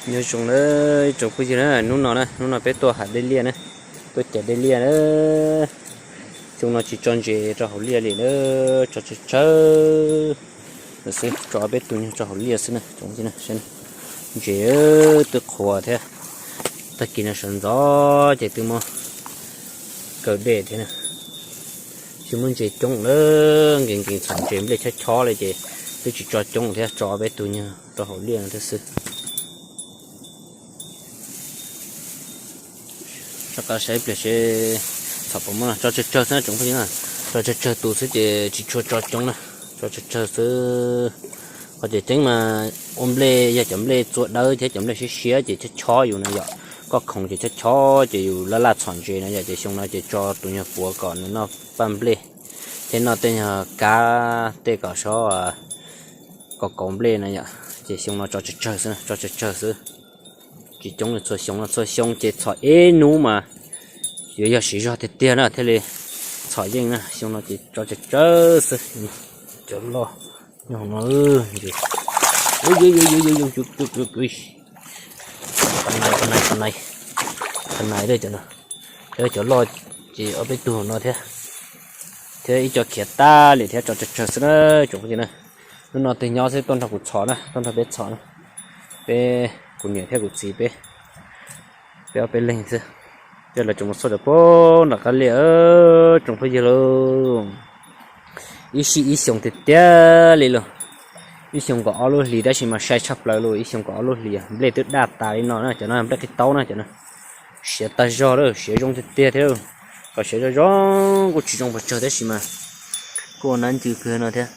Nyob zoo nawb ib tsoom phooj ywg na, hnub no na, hnub no peb tuaj hav dej liaj na, tuaj cais dej liaj na. Xyoo no tsis tso ntses rau hauv liaj li na, tso tsawg tsawg xwb, tso peb tug nyuag rau hauv liaj xwb na tsoom phooj ywg na. Ntses twb qhuav thiab, tag kis no sawv ntxov ces twb muab kaw dej thiab na. Tsis muaj ntses coob na, nkees nkees txhom ntses nplej chob chob li ces twb tsis tso coob thiab, tso peb tug nyuag rau hauv liaj no thiab xwb. Soj qab saib ib pliag seb txhom puas muaj. Tso tsawg tsawg xwb na tsoom phooj ywg na, tso tsawg tsawg tus xwb ces tsis tshua tso coob na, tso tsawg tsawg xwb. Qhov tseem ceeb mas ua nplej yog cov nplej txua dawb thiab cov nplej siab siab ces chob chob yus na yom, koj khoom ces chob chob ces yus laj laj txhom ntses na yom, ces xyoo no ces tso tus nyuag puav kom nws noj paj nplej thiab noj tej nyuag kab tej kom sov kaus kaus nplej na yom. Ces xyoo no tso tsawg tsawg xwb, tso tsawg tsawg xwb. Tsis coob li txhua xyoo no, txhua xyoo ces txhom ib hnub mas yuav yog siv zog tiag tiag na thiaj li txhom yeej na. Xyoo no ces tso tsawg tsawg xwb. Cov loj nyob hauv no, qhov nais, qhov nais, qhov nais, cov no, cov loj ces ob peb tug no thiab, thiab ib co khiav tag li thiab, tso tsawg tsawg xwb na tsoom phooj ywg na. Hnub no tig nyob xwb tuaj nrog kuv txhom na, tuaj nrog peb txhom na. Peb, kuv niam thiab kuv txiv peb, peb ob peb leeg xwb. Coj los tsoom mus xauj rau pem nram qab liaj tsoom phooj ywg lauj. Ib sij ib xyoos tiag tiag li lauj. Ib xyoos kaum ob lub hlis tab sis mas sai tshaj plaws lauj, ib xyoos kaum ob lub hlis nplej twb daj tas li no na, cov no nplej qhib taub na cov no. Siav tag zog lawm, siav zoo tiag tiag thiab. Kom siav zoo zoo kuj tsis zoo pes tsawg tab sis mas kuj ua nab ncw kawg no thiab.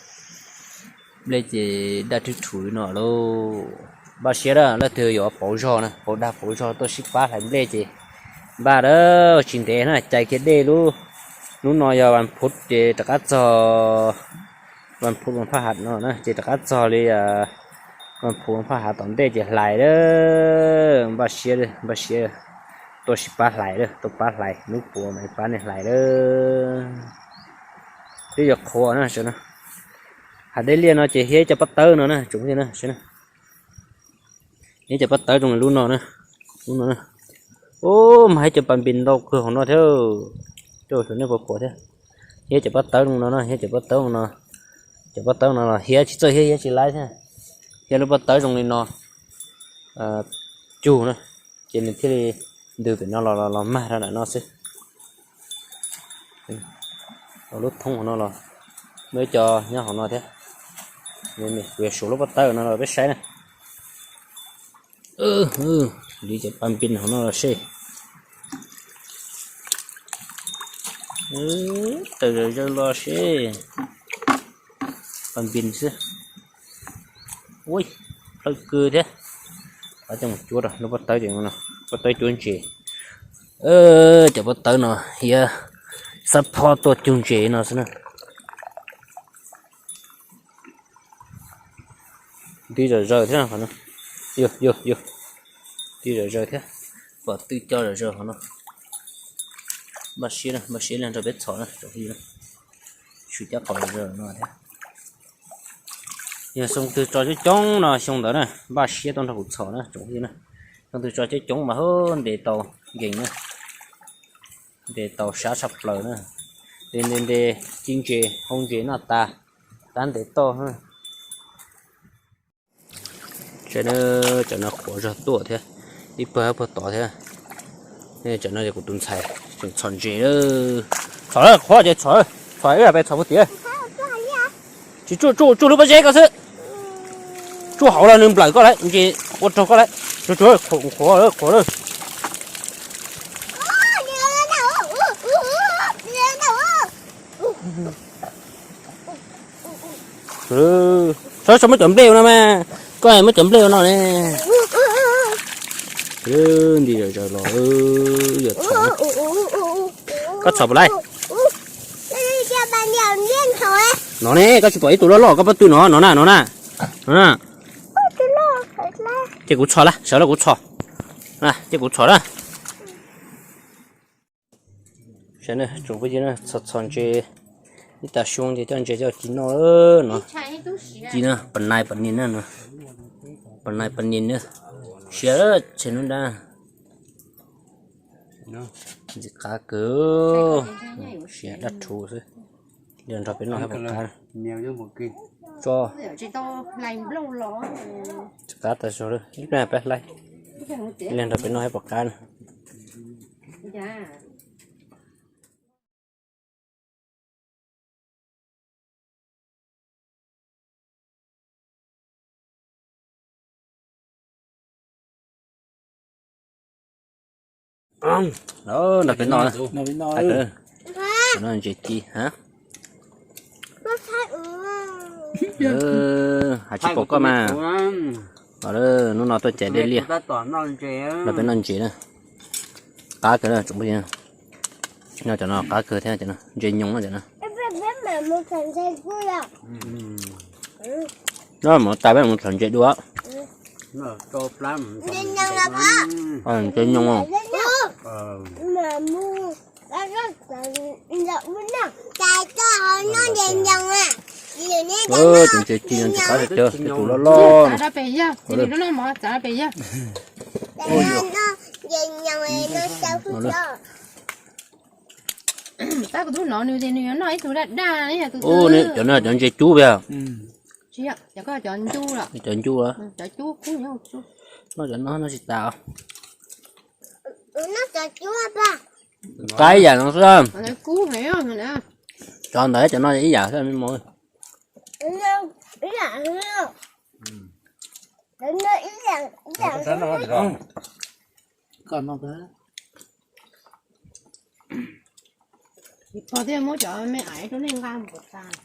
Nplej ces daj rhwv rhuv li no lauj. Npaj siab lawm, leej twg yuav pauv zog na, pauv dag pauv zog tuaj sib pab hlais nplej ces npaj lawm, tsis ntev na cais kiag dej lub, hnub no yog vas phuv ces rov qab txog, vas phuv vas phaj hav no na ces rov qab txog li vas phuv vas phaj hav tom ntej ces hlais lawm. Npaj siab, npaj siab tuaj sib pab hlais lawm, tuaj pab hlais, hnub puav mas pab nej hlais lawm. Twb yuav qhuav na, hav dej liaj no ces hiab ib co pob tawb no na tsoom phooj ywg na. Hiab ib co pob tawb zoo li lub no na, lub no na. Ub, mas hiab cov pas npis ntau kawg hauv no thiab. Coj hluas nej puas pom thiab. Hiab cov pob tawb zoo no na, hiab cov pob tawb no, cov pob tawb no los hiab tsis txawj hiab, hiab tsis laib thiab. Hiab lub pob tawb zoo li no cug na, ces nws thiaj li ntws pem no los, los mag rau nram no xwb. Lub thoob hauv no los muaj ib co nyob hauv no thiab. Kuv yuav suav lub pob tawb no los peb saib na. Li cov pas npis hauv no los seb. Tawm zawm zaws los seb. Pas npis xwb. Ui, plawv kawg thiab. Coj mus cuab rau lub pob tawb, pob tawb cuab ntses. Cov pob tawb no hiab xab phob tuaj cug ntses no xwb na. Twb zom zaws thiab, yog yog, twb zom zaws thiab, pom twb co zom zaws qhov no. Npaj siab, npaj siab nrog peb txhom na, tsum cab qhov zom zaws no thiab. Yog xyoo twg tso coob coob no xyoo ntawd na, npaj siab tuaj nrog kuv txhom na tsoom phooj ywg na. Xyoo twg tso coob coob mas ntes tau nkees na, ntes tau sab tshaj plaws na. Ntes ntes ntes ci ntses hau ntses noj tas, tab ntes toj. Cov no qhuav zog tuaj thiab, ib pawg ib pawg tod thiab. Cov no yog kuv tus ntxhais tseem txhom ntses. Txhom qhuav ces txhom, txhom ib yam pes txhom puag tim. Tsis tsuj, tsuj lub pob zeb ko xwb. Tsuj hauv los nws nplawm koj lawm, ntses ua raug koj lawm. Tsuj, tsuj, qhuav, qhuav lawm. Txhob txhob muab cov nplej ua no mas, koj muab cov nplej ua no ne. Nti zaws los, yog txhob. Koj txhob puas laij? No ne, koj tsis pom ib tug loj loj koj pob tw no, no na, no na, no na. Ces kuv txhob lawm, sawv los kuv txhob. Ces kuv txhob na. Txhob txhob ntses, ib tag xyoo ces coj ntses coj ci noj no. Ci na, pas nais pas nis na, pas nais pas nis na. Siav tshe nub dab. Ntxim qab kawg, siav dab rhuv xwb. Li nrog peb noj hab pom qab. Tso. Ntxim qab tas zog, ib pliag peb hlais. Li nrog peb noj hab pom qab na. Nrog peb noj, no ntses ci ha. Has tsis pom koj mas. Hnub no tuaj caiv dej liaj, nrog peb noj ntses na. Qab kawg na tsoom phooj ywg, noj cov no qab kawg thiab, ntses nyoos no. Noj mov tas peb mus txhom ntses dua. Ntses nyoos. Tus ntses ci no ntses qab tiag tiag, tus loj loj. Cov no cov ntses cub tiag. Cov ncu, noj cov no noj tsis tas. Qab ib yam no xwb. Cov ntawd cov no ib yam xwb me mos. Pog thiaj muab cov me aiv rau nej nqa mus tas.